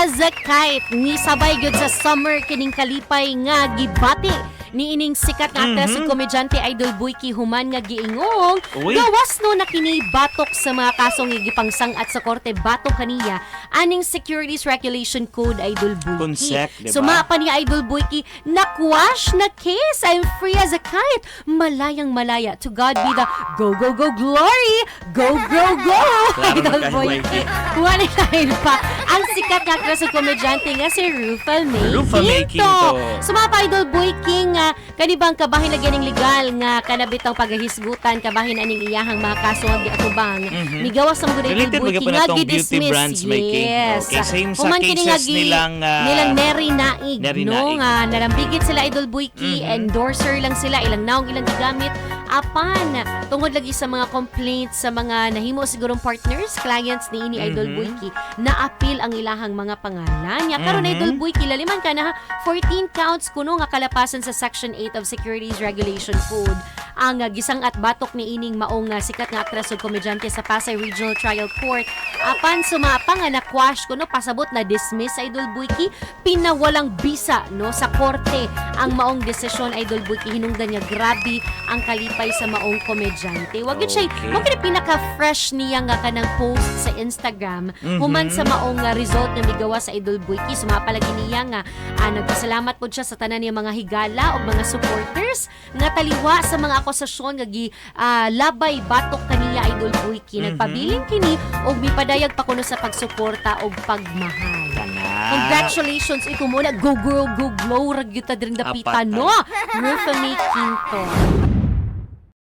as a kite. Ni sabay gyud sa summer kining kalipay nga gibati ni ining sikat nga actress ug komedyante, Idol Boyki, human nga giingong Uy. Gawas no na kini batok sa mga kasong gipangsang-at sa korte batok kaniya aning Securities Regulation Code, Idol Boyki. Consec, diba? Suma pa niya, Idol Boyki, na-quash na case. I'm free as a kite. Malayang malaya. To God be the go, go, go glory. Go, go, go. Klaro na Idol kayo, Boyki. Boyki. Wala lain pa ang sikat nga actress ug komedyante nga si Rufa May Rufa May Quinto. Suma pa, Idol Boyki, nga kanibang kabahin lagi ning legal nga kanabitang pagahisgutan kabahin aning iyahang mga kaso nga giatubang. Migawas sa mga Idol Related ba Boyki gyapon nga na tong beauty gi-dismiss. brands, Mikey? Yes. Okay, same sa Human kini nga cases nilang, nilang Neri Naig, Neri no, Naig. Nga nalambigit sila, Idol Boyki, endorser lang sila, ilang naong ilang gigamit apan tungod lagi sa mga complaints sa mga nahimo sigurong partners, clients ni ini, Idol Boyki, na-appeal ang ilahang mga pangalan. Nya karon, Idol Boyki, laliman ka na 14 counts kuno nga kalapasan sa Section 8 of Securities Regulation Code ang gisang-at batok ni ining maong sikat nga actress ug komedyante sa Pasay Regional Trial Court. Apan sumapa nga na-quash kuno, pasabot na dismiss, Idol Boyki, pinawalang bisa no sa korte ang maong desisyon, Idol Boyki. Hinungdan niya grabe ang kalipay sa maong komedyante. Wag yun siya, mo kini pinaka-fresh niya nga kanang post sa Instagram human sa maong result nga migawa sa Idol Boyki. Sumapa lagi niya nga nagpasalamat pod siya sa tanan niya mga higala o mga supporters nga taliwa sa mga akusasyon nga gi labay batok kaniya, Idol Boyki. Nagpabilin kini og mipadayag pa kuno sa pagsuporta og pagmahal. Kana. Congratulations ito muna. Go, go, go, glow ra gyud ta diring dapita Apat, no. Rufa May Quinto.